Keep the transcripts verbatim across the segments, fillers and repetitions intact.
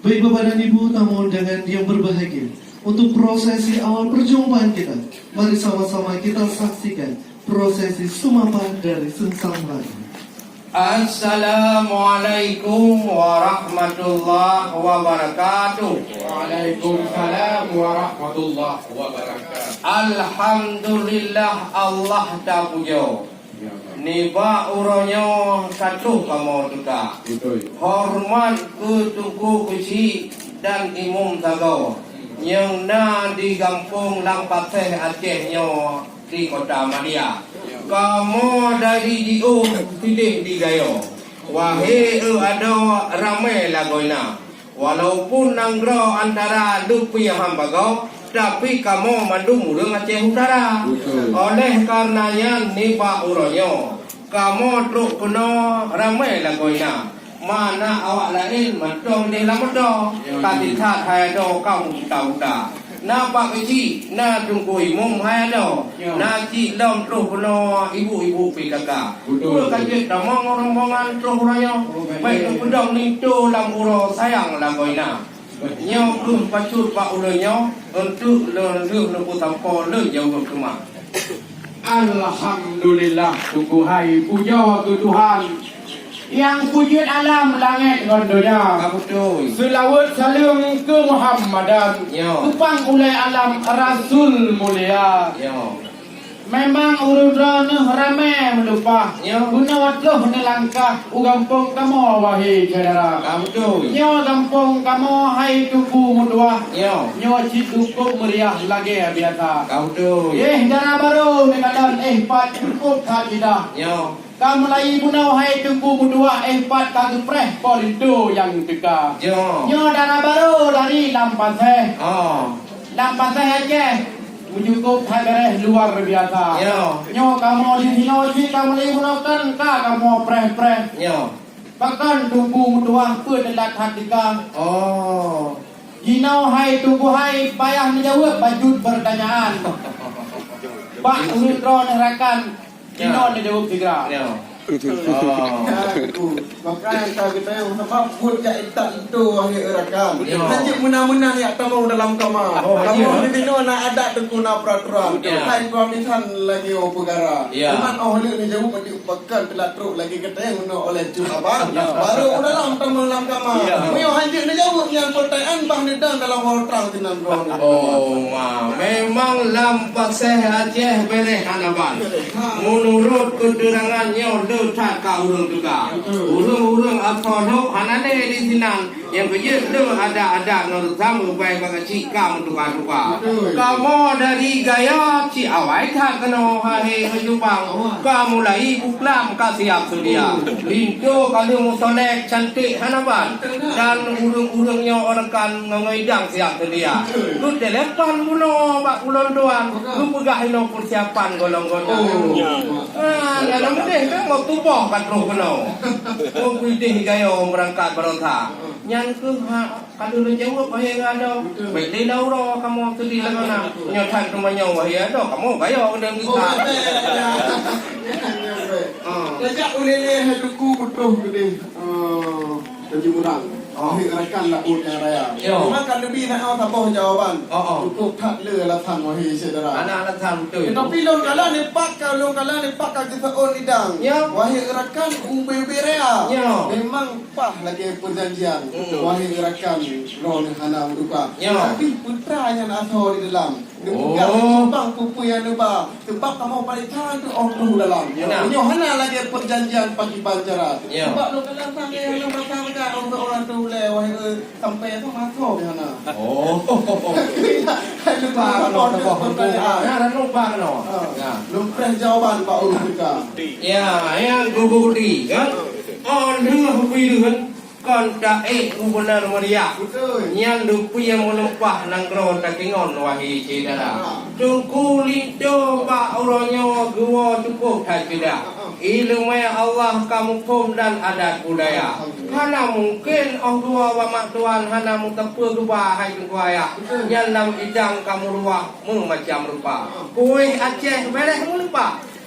Baik Bapak dan Ibu tamu undangan yang berbahagia, untuk prosesi awal perjumpaan kita, mari sama-sama kita saksikan prosesi sumapa dari Sengsang Melayu. Assalamualaikum warahmatullahi wabarakatuh. Waalaikumsalam warahmatullahi wabarakatuh. Alhamdulillah, Allah tapujoe. Nibak uroe nyoe ka troh kamoe teuka. Betul. Horeumat keu Teungku Keuchik dan Imum Sagoe nyang na di gampông Lampaseh Aceh nyoe di Kota Madia. Kamoe dari jiôh sideh di Gayo. Wahé eu adoe, ramé lagoena. Walaupun nanggroe antara leupie han bagoe, tapi kamoe mandum ureuëng Aceh Utara. Betul. Oleh karena nyan, nibak uroe nyoe, kamoe trok keunoe ramé lagoena. Mana awak laén mantong deh lam moto, ya, tapi that hai adoe kamoe uta-uta. Na Pak Keuchik, na Teungku Imum hai adoe, ya, na cit lom troh keunoe ibu-ibu P K K. Betul. Peue ka jeuet tamong rombongan troh uroe nyoe? Oh, baik. Baik neupeudong linto lam uroe sayang lagoena. Nyoe keuh pacut bak ulôn nyoe, untuk lôn lheueh neupeusampoe lôn jaweueb teuma. Alhamdulillah, syukur hai pujoe keu Tuhan, nyang peujeuet alam langét ngon donya. Ka beutôi. Seulaweuet saleuem keu Muhammadan, yo, peupang ulée alam Rasul mulia. Yo. Memang ureuëng droeneueh ramé meuleupah. Yo. Bunoe troh neulangkah u gampông kamoe, wahé syedara. Ka beutôi. Nyoe gampông kamoe hai Teungku meutuah. Yo. Nyoe cit cukup meuriah lagée biasa. Ka beutôi. Éh, dara barô neukalon, éh, pat cukup that lidah. Yo. Ka mulai bunoe hai Teungku meutuah, éh, pat ka geupreh po linto nyang teuka. Yo. Nyoe dara barô dari Lampaseh. Oh. Lampaseh Aceh. Meucukup that beureh luar biasa. Yo. Nyoe kamoe di sinoe cit ka mulai bunoe kan ka kamoe preh-preh. Yo. Pakon Teungku meutuah peue teulat that teuka? Oh. Jinoe hai Teungku hai payah neujaweueb bacut peurtanyaan. Bak ureuëng droeneueh rakan, ya, jinoe neujaweueb sigra. Ya. Oh. Maka ka geutanyong sabab buet jak intat linto, wahé rakan. Ya. Hanjeuet meunan-meunan jak tamong dalam kama. Oh, ya. Kamoe di sinoe na adat, Teungku, na peuraturan. Ya. Hai tuan bisan lagée peugara. Ya. Cuman óh lheueh neujaweueb Pakon teulat trok lagée geutanyong nyoe oleh Cut Abang, ya, baru u dalam tamong lam kama. Ya. Meunyoe hanjeuet neujaweueb nyan peurtanyaan, bah neudong dalam hol trang sinan droeneuh. Oh, ma, memang Lampaseh Aceh beureh hana ban. Ha. Meunurot keuterangan nyoe le that ka ureuëng teuka. Betul. Ureuëng-ureuëng asoe lhok hana lé di sinan. Nyang keujeuet le adat-adat ngon reusam rupai bak keuchik ka meutuka-tuka. Betul. Kamoe dari Gayo cit awai that keunoe, hai Teungku Bang. Awai. Ka mulai buklam ka siap seudia. Betul. Linto ka lheueh meusolek cantik hana ban. Betul, nah. Dan ureuëng-ureuëng nyoe rakan ngon idang siap seudia. Betul. Lu telepon bunoe bak ulôn tuan. Betul. Lu peugah inoe persiapan golong-golong. Oh. Ah, dalam deh kan mau tuboh ka troh keunoe. Oh, pideh Gayo meurangkat baroesa. Nyan keuh hak ka lôn jaweueb, wahé adoe. Betul. Baik lé na uroe kamoe keudeh lam na. Betul. Nyoe that teuma nyoe, wahé adoe, kamoe Gayo keudeh. Oh, kita. Betul, betul. Ah. Tajak ulée-lée hai Teungku beutôi keudeh. Ah, Tanjung Murang. Oh. Wahé rakan laôt nyang raya. Yo. Cuma kan leubeh na saboh jawaban. Oh, oh. Cukup that le alasan, wahé syedara. Ana alasan beutôi. Tetapi lôn kala nepak ka, lôn kala nepak ka geuseuôn idang. Yo. Wahé rakan ubé-ubé raya. Yo. Memang Pah lagée peujanjian, hmm, wahé rakan, droeneuh hana meuduka. Ya. Tapi putra nyan asoe di dalam. Neupeugah, oh, simpang peue-peue nyang neuba. Sebab kamoe paléng that teuh óh troh dalam. Ya. Meunyoe hana lagée peujanjian pakriban cara. Ya. Sebab lôn kadang sang lé lôn rasa meukat, ureuëng-ureuëng tu ulée, wahé, eh, sampai tu masuk di hana. Oh. Hai, lôn rasa, oh, tu pertanyaan. Ya, dah lupa kena. Ha. Ya. Lôn preh jawaban bak ureuëng teuka. Ya, ya, gugudi, kan? Oh, lheueh bui lheueh. Kon taék gubunur meuriah. Beutôi. Nyan leupie meulimpah nanggroe takeungon, wahé syedara. Ha. Teungku Linto bak uroe nyoe geuwoe cukup that ceudah. Ha, ha. Ileumé Allah ka muphom dan adat budaya. Alhamdulillah. Hana mungken óh geuwoe bak mak tuan hana meuteupeu geuba, hai Teungku Ayah. Beutôi. Nyan lam idang ka meuruwah meumacam rupa. Ha. Kuéh Aceh beureh meulimpah.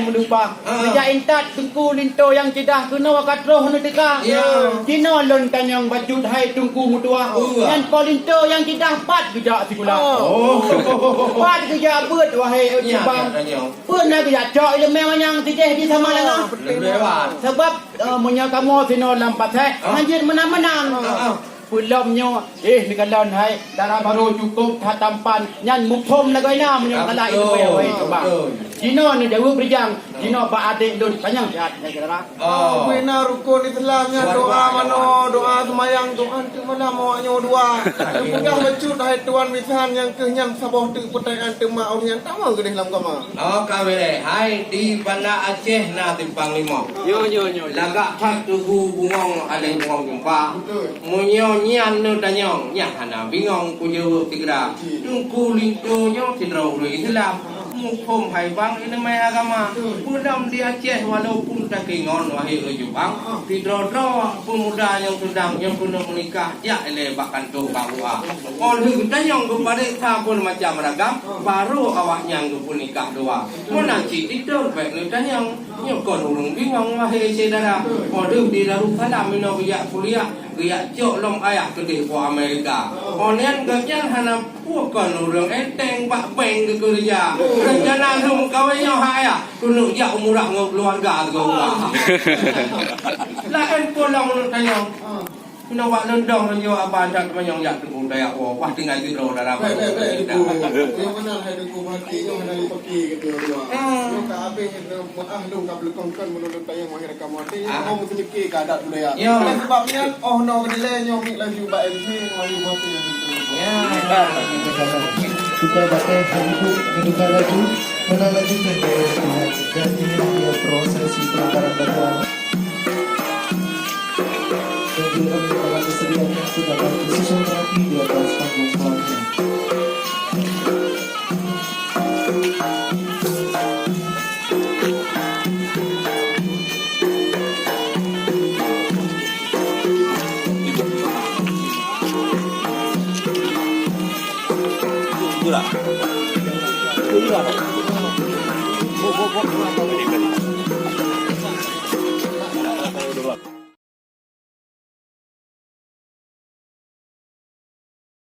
meuleupah. Ah. Geujak intat Teungku Linto nyang ceudah keunoe ka troh neuteuka. Ya. Jinoe lôn tanyong bacut hai Teungku meutuah. Oh, ya. Nyan Po Linto nyang ceudah pat geujak sikula. Oh. Pat geujak beuet wahai Ojibang. Ya, ya, tanyong. Peue na geujak cok ileumèe manyang sideh di Samalanga? Leubeh hebat. Sabab, eh, meunyoe kamoe sinoe lam Pasai, ah, hanjeuet meunan-meunan. Ah, ah. Peulom nyoe, eh, neukalon hai, dara barô cukôp that tampan, nyan muphom lagoina meunyoe salah ileumèe wahai Ojibang. Betul. Jinoe neujaweueb rijang, jinoe bak adék lôn tanyong siat, hai syedara. Oh. Bubena rukon Islam nyan doa manoe, doa seumayang, doa teuk malam awak nyoe dua. Teupeugah bacut hai tuan bisan nyang keuh nyan saboh teuk peutanyaan teuma ureueng nyang tamong keudeh lam agama. Oh, ka beureh. Hai, di Banda Aceh na simpang limong. Nyo, nyo, nyo, nyo. Lagak that tugu bungong, alèh bungong jeumpa. Betul. Meunyoe nyan neutanyong, nyan hana bingong kujaweueb sigra. Ji. Teungku Linto nyoe sidroe ureueng Islam. Muphom hai bang ileumèe agama. Betul. Peulom di Aceh walaupun takeungon wahai Ojibang, sidroe-droe peumuda nyang seudang nyang peuneuk meunikah jak ilèe bak kantô bak U A. Óh lheueh geutanyong geupareksa phon macam ragam, barô awaknyan geupeunikah dua. Meunan cit di Dor bèk neutanyong, nyoe kon ureueng bingong wahai syedara. Óh lheueh di Darussalam inoe geujak kuliah, geujak cok lom ayah keudeh po Amerika. Óh nyan gobnyan hana peue kon ureueng enteng bak bank geukeureuja. Rencana lôn meukawen nyoe hai ayah, keuneuk jak umrah ngon keuluwarga sigoe. Laén po lom neutanyong. Keunoe bak lôn dong lôn jaweueb haba that teumanyong jak teungku dayah woe, wah tinggai sidroe dara barô. Bèk, bèk, bèk, Teungku. Nyang meunan hai Teungku, beuhati nyoe hana lé pake keu dua. Hmm. Nyoe ka habéh, nyoe meu'ah lôn ka beuleukoh kon meunurot tayang wahai rakan maté, nyoe ah, kamoe meuseudekeh keu adat budaya. Ya. Oleh sebab nyan, óh noe keudilèe nyoe miet laju bak M C, laju beuhati nyang beutôi. Ya. Sudah batèe, Ibu, menduga laju, menang laju, dan dan inilah dia prosesi pelanggaran dakwah. Bagi orang dalam kesedihan yang sudah disusun rapi di atas panggung bawahnya. Itulah. Itulah.